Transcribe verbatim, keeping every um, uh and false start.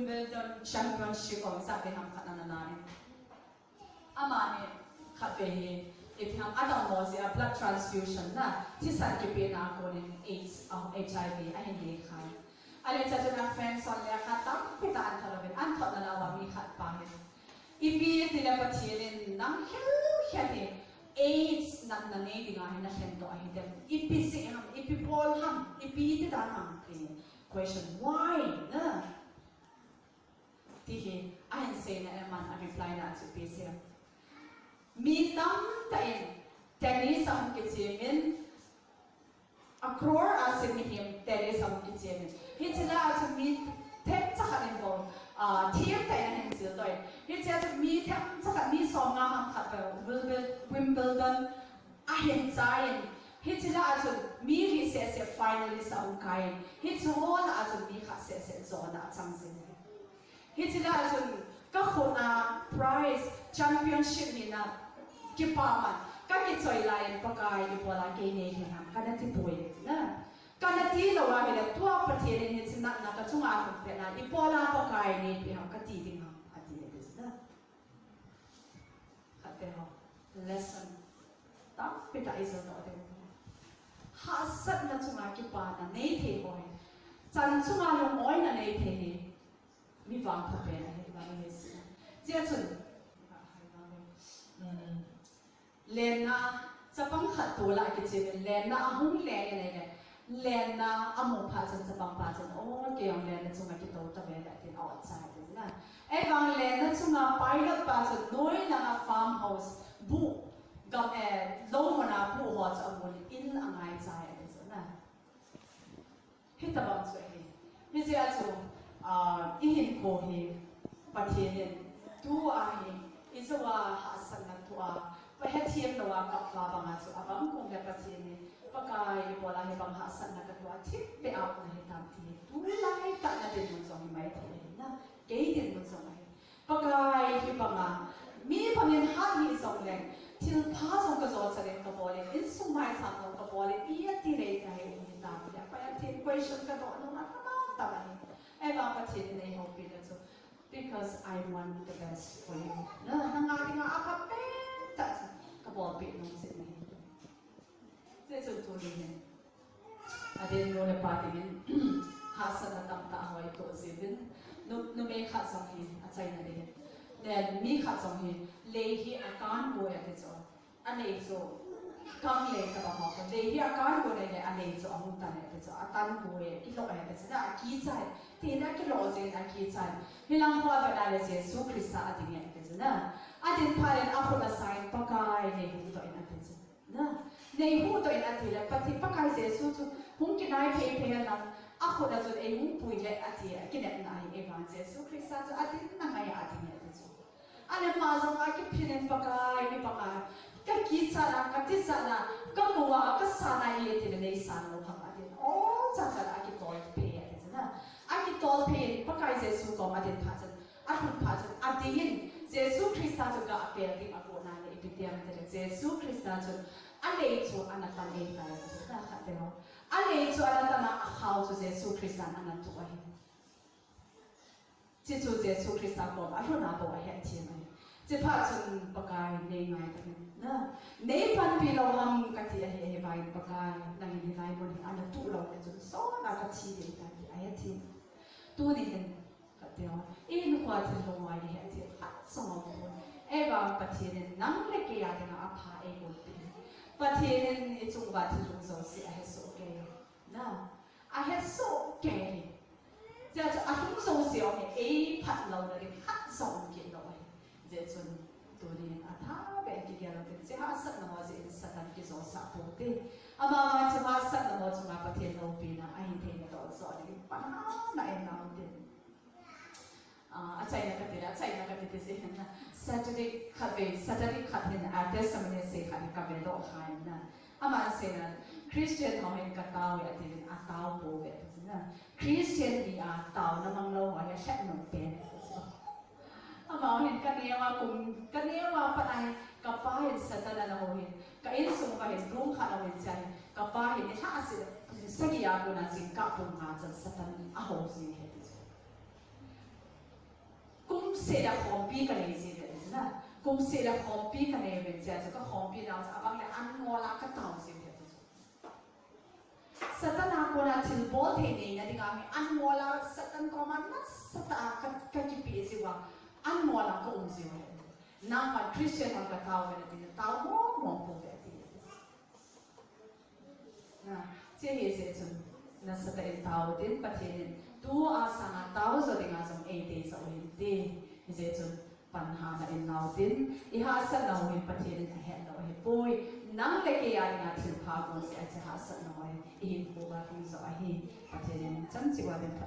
Wimbledon Championship ho, ijat vei ham khat ana la in. Amani khat vei hi, ipi ham adang ho jeh a blood transfusion na, thisan kipehna a konin AIDS, ah, H I V ahin nei khai. Ahile chachun a friends hon le khat tampi tah an thot uvin, an thotna uva mi khat pa hin, ipi tile Pathen in nang khelkhel hi AIDS natna nei dinga hi nalhen doh ahi dem? Ipi jeh ham, ipi bol ham, ipi ti dan ham ti. Question, why? Na? Ti hi, ahin seina a aman a reply na chu ipi asei em? Mi tamtah in tennis ahung kichim in, a crore a sim mihem tennis ahung kichim in. Hiche lah a chu mi themcha khat in bol, ah, themcha in ahin jil doh in. Hiche a chu mi themcha khat, mi som nga ham khat beh Wimbledon, Wimbledon ahin chai in. Hiche lah a chun mi li seh seh finalist ahung kai in. Hiche ho lah a chun mi khat seh seh jona achang jing in. Hiche lah a chun ka khut a prize championship hina kipaman ka kichoi lai in, Pakai, ibola kei nei thei ham, kana ti poi na. Kana ti lou ahile tua Pathen in hiche natna ka chunga ahin peh na, ibola Pakai nei peh ham kati ding ham, ati le ti na. Khat te ho. Lesson tampi tah ijil doh ding. Hahsatna chunga kipana nei thei ho hi, chan chunga lungoina nei thei hi, mi vangpha pen ahi, vang ahi si. Chea chun, um, lenna, chapang khat toh lah a kichim in, lenna ahung leng in ahile, lenna amu phat chun chapang pa chun, o, kei jong lenna chunga kitou tave le, tin a-ot chai tin na. Ahivang lenna chunga pilot pa chun, noi langa farmhouse, buh, gam, eh, lou muna buh ho chu amun in angai chai ati chu na. Hitabang chu ahi. Hijeh a chu, ah, ihinkho hi Pathen in tua hi, ijou a hahsatna thoh a, pa hethem lou a kap va banga chu abang kong le Pathen in, Pakai, ibola hibang hahsatna ka thoh a, thipbeh a um nahi tam ti hi, tulai tah na dinmun jong hi maithei ahi na, kei dinmun jong ahi. Pakai, hibanga mi bangin hat hih jongleng, thilpha jong ka jochan in ka bol in, insung maicham jong ka bol in, iti lei kahi um hitam tia, Pathen question ka doh nom a tamtah ahi. Ahivang Pathen in eihoupi na chu, because I want the best for you. Na, nanga dinga apha pen tah chu ka bolpeh nom jing ahi. Hichun tuni hin, adeh nu le pa dingin, hahsatna tamtah ho itoh jiuvin, nu, numei khat jong hi achaina dingin, le mi khat jong hi, lei hi akan goi ati chu, alei chu, kang lei tobang ho, lei hi akan goi le, alei chu ahung tan e ati chu, atan goi e, kilou e ati chu, na akichai, ti na kilou jeh in akichai. Hilang ho avet a le Jesu Christa ading e ati chu, na adin phat in akhut asa in, Pakai, nei huhdoh in ati chu. Na, nei huhdoh in ati le, Pathen, Pakai Jesu chu hung kinai phei phei hen lang, akhut a chun eihung pui le ati, akinepna ahi, ahivang Jesu Christa chu adin na ngai a adin e ati chu. Ale ama jong akiphin in, Pakai, hibanga ka kichat na, ka tijat na, ka kou a, ka san a hi ati le, nei san lou ham atin. O, chacha le akitol phei ati chu na. Akitol phei in Pakai Jesu kom adin phat chun, alhun phat chun, adingin Jesu Christa chu gah pel ding agot na le ipi ti ham itile, Jesu Christa chun alei chu ana tan e tai, khat te ho. Alei chu ana tan a, akhao chu Jesu Christan ana tuh ahi. Hichu Jesu Christa kom alhun a bou ahetthem ahi. Chuphat chun, Pakai, nei ngaidam in, na, nei panpi lou ham kati ahi, ahivangin Pakai, nangin hilai mun hi ana tuh lou le chun, sot a kathi ding tai ti ahetthem. Tuni hin, khat te ho, ihinkhoa thil lunghoi ihet thil khat jong aumpoi. Ahivang Pathen in nang le kei a dinga apha eigonpeh. Pathen in ichung uva thil lhung jouse ahesoh kei. Na, ahesoh kei. Hijeh chun alhung jouse u hi eiphat louna ding khat jong um kit lou ahi. Hijeh chun tunin athabeh in kigel ute. Hiche hahsatna ho jeh in Satan kijosah poute. Amavang hiche hahsatna ho chunga Pathen loupina ahin theina doh joh dingin pan hana in na ute. Ah, achaina kati le, achaina kati ti jeh hin na. Saturday khatvei, Saturday khat hin, ah, testimony sei khat hi kavedoh kha in na. Aman asei na, Christian ho hin katao e ati le, atao pouve ati na. Christian hi a taona manglou ho hi alhep nom pen. Amaho hin kaneo a kum, kaneo a pat a hi, kapa hin Satan ana hou hin, ka insung uva hin room khat aum in, chua hin kapa hin nilhah seh, pung sagi a kona jingkah pung nga chan Satan ahou jing e ati chu. Seh le khompi kanei jiuve tina. Kum seh le khompi kanei uvin, chea chu kakhompi nau chu abang le an ngol a katao jiuve. Satan a kona thilbol thei neina dinga hi an ngol a Satan koma nasatah a ka, kakipeh jiuva, an ngol a kaum jiuve. Nangma Christian hon katao uvin tina, tao mong mong pouve ati. Hiche hi jeh chun nasatah in tao utin, Pathen in tua sanga tao jo dinga jong eidei jo u hinte. Hijeh chun pan hahna in nao tin, ihahsatnau hi Pathen in ahetlou ahipoi. Nang le kei a dinga thilpha gon jeh a hiche hahsatnau hi ihinkho a hung jo ahi. Pathen in chan cheh uva dinpha